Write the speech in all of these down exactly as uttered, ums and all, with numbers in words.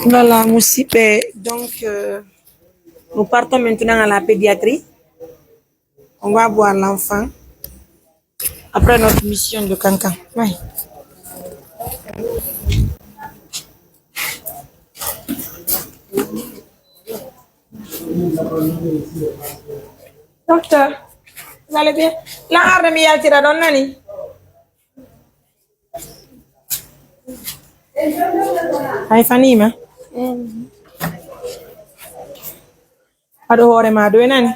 Voilà, musidɓe, donc, euh, nous partons maintenant à la pédiatrie. On va voir l'enfant. Après notre mission de cancan. Oui. Docteur, vous allez bien? Lan arde mi yaltira ɗon nani? Ay fanima? Aɗo hoore ma doy nani?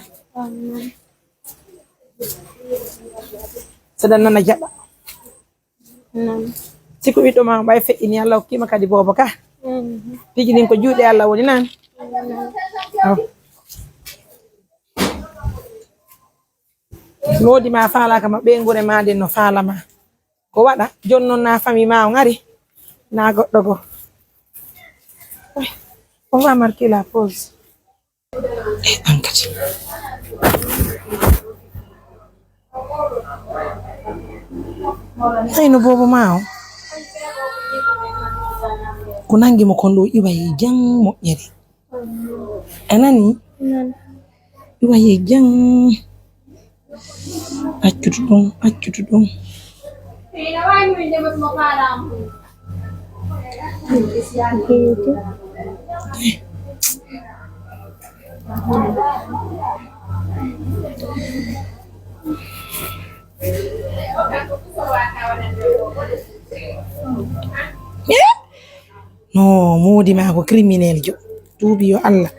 Saɗa nana jaɓa. Siko ɓiɗɗo ma ɓay feƴƴini, Allah hokkima kadi boobo ka. Piiji ɗin ko juuɗe Allah woni nan. Moodi ma faalaaka ma ɓeynguure ma nden no faala ma. Ko waɗa, jon non na fami ma on ari, na goɗɗo goo. On va marquer la pause. E an kadi. Tawi no boobo ma o. Ko nangi mo kon ɗo iwa e jam moƴƴere. A nani? Iwa e jam. Accutu ɗum, accutu ɗum. No, moodi ma ko criminel jo. Tuubi yo Allah.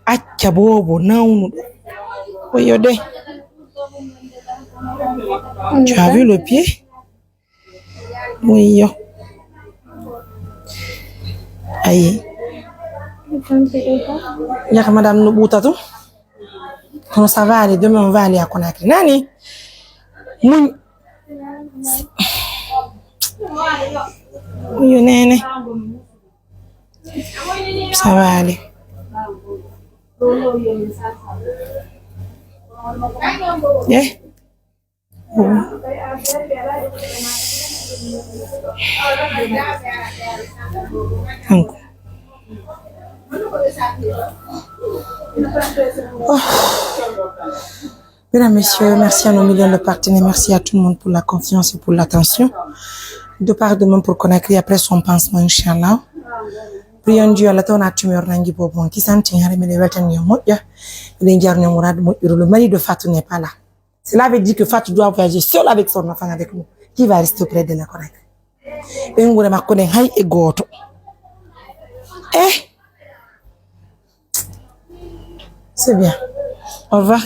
Acca boobo nawnuɗo. Oyo de. Tu as vu le pied? Wayyo. Ayi. Yaka madame no ɓuuta to. Kono ça va aller, demain on va aller à Conakry. Nani? Muñ. Yo nene. Ça va aller. Eh? Kanko. Oh. Mesdames, Messieurs, merci à nos millions de partenaires. Merci à tout le monde pour la confiance et pour l'attention. De part de même pour Conakry, après son pansement, Inch'Allah. Prions Dieu, Allah taw na tumeur nangi boobo on kisanti, hare miɗen weltani yo moƴƴa. Miɗen jarni murad moƴƴuru. Le mari de Fatou n'est pas là. Cela veut dire que Fatou doit voyager seule avec son enfant avec nous. Qui va rester auprès de la Conakry? Ɓeynguure makko nden hay e gooto. Eh! C'est bien. Au revoir.